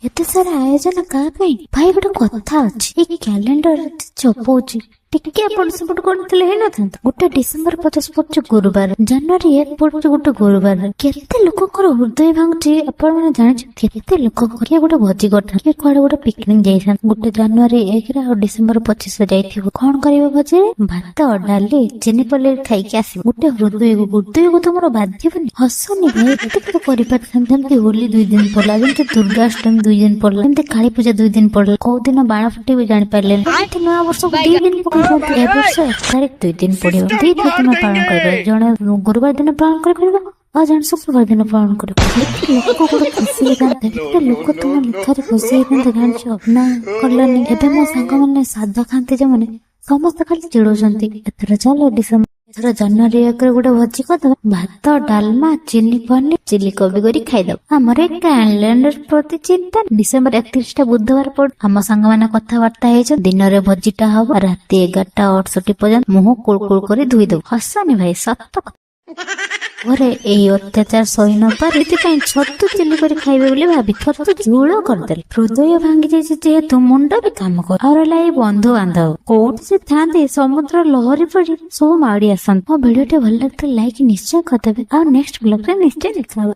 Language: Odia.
ଏତେ ସାରା ଆୟୋଜନ କାହା ପାଇଁ ଭାଇ? ଗୋଟେ କଥା ଅଛି, ଏଇ କ୍ୟାଲେଣ୍ଡର ଛପଉଛି, ଟିକେ ଏପଟ ସେପଟ କରିଥିଲେ ହେଇନଥାନ୍ତା? ଗୋଟେ ଡିସେମ୍ବର 25 ପଡୁଛି ଗୁରୁବାର, ଜାନୁଆରୀ 1 ପଡୁଛି ଗୋଟେ ଗୁରୁବାର। କେତେ ଲୋକଙ୍କର ହୃଦୟ ଭାଙ୍ଗୁଛି ଆପଣ ମାନେ ଜାଣିଛନ୍ତି? କେତେ ଲୋକ, କିଏ ଗୋଟେ ଭୋଜି କରିଥାନ୍ତି, କିଏ କୁଆଡେ ଗୋଟେ ପିକନିକ ଯାଇଥାନ୍ତି, ଗୋଟେ ଜାନୁଆରୀ 1ରେ ଆଉ ଡିସେମ୍ବର 25ରେ ଯାଇଥିବ। କଣ କରିବ ଭୋଜିରେ? ଭାତ, ଡାଲି, ଚିନି ପନିର ଖାଇକି ଆସିବ। ଗୋଟେ ହୃଦୟକୁ ତମର ବାଧିବନି? ହସନି ଭାଇ, ଏତେ ତ କରିପାରିଥାନ୍ତି। ଯେମିତି ହୋଲି 2 ଦିନ ପଡିଲା, ଯେମିତି ଦୁର୍ଗାଷ୍ଟମୀ 2 ଦିନ ପଡିଲା, ଯେମିତି କାଳୀ ପୂଜା 2 ଦିନ ପଡିଲା, କୋଉ ଦିନ ବାଣ ଫୁଟେଇବେ ଜାଣିପାରିଲେନି। ଏମିତି ନୂଆ ବର୍ଷକୁ 2 ଦିନ ପକେଇଛନ୍ତି। ଏ ବର୍ଷ 1 ତାରିଖ 2 ଦିନ ପଡିବ। ଦିଟା ଦିନ ପାଳନ କରିବେ। ଜଣେ ଗୁରୁବାର ଦିନ ପାଳନ କରିପାରିବ ଆଉ ଜଣେ ଶୁକ୍ରବାର ଦିନ ପାଳନ କରିବ। ଏତେ ଲୋକ ଗୋଟେ ଖୁସି ହେଇଥାନ୍ତେ, ଏତେ ଲୋକ ତୁମ ଲେଖାରେ ଖୁସି ହେଇଥାନ୍ତେ, ଜାଣିଛ ନା? କଲନି। ଏବେ ମୋ ସାଙ୍ଗମାନେ, ସାଧା ଖାଆନ୍ତି ଯେଉଁମାନେ, ସମସ୍ତେ ଖାଲି ଚିଡଉଛନ୍ତି, ଏଥର ଚାଲ ଡିସେମ୍ବର, ଏଥର ଜାନୁଆରୀ 1ରେ ଗୋଟେ ଭୋଜି କରିଦବା, ଭାତ, ଡାଲମା, ଚିଲି ପନିର, ଚିଲି କୋବି କରି ଖାଇଦବା। ଆମର ଏ କ୍ୟାଲେଣ୍ଡର ପ୍ରତି ଚିନ୍ତା। ଡିସେମ୍ବର 31ଟା ବୁଧବାର ପଡୁ। ଆମ ସାଙ୍ଗମାନେ କଥାବାର୍ତ୍ତା ହେଇଛନ୍ତି, ଦିନରେ ଭୋଜିଟା ହବ, ରାତି 11:68 ପର୍ଯ୍ୟନ୍ତ ମୁହଁ କୁଳ କୁଳ କରି ଧୋଇଦବୁ। ହସନି ଭାଇ, ସତ କଥା। ଘରେ ଏଇ ଅତ୍ୟାଚାର ସହି ନ ପାରି ଏଥିପାଇଁ ଛତୁ ଚିଲି କରି ଖାଇବେ ବୋଲି ଭାବି ଛତୁ ଝୋଳ କରିଦେଲେ। ହୃଦୟ ଭାଙ୍ଗି ଯାଇଛି ଯେହେତୁ, ମୁଣ୍ଡ ବି କାମ କରେ। ଆଉ ରହିଲା ଏଇ ବନ୍ଧୁ ବାନ୍ଧବ, କୋଉଠି ସେ ଥାନ୍ତି, ସମୁଦ୍ର ଲହରୀ ପରି ସବୁ ମାଡି ଆସନ୍ତି। ମୋ ଭିଡିଓଟି ଭଲ ଲାଗିଥିଲେ ଲାଇକ୍ ନିଶ୍ଚୟ କରିଦେବେ ଆଉ ନେକ୍ସଟ ବ୍ଲଗରେ ନିଶ୍ଚୟ ଦେଖା ହବ।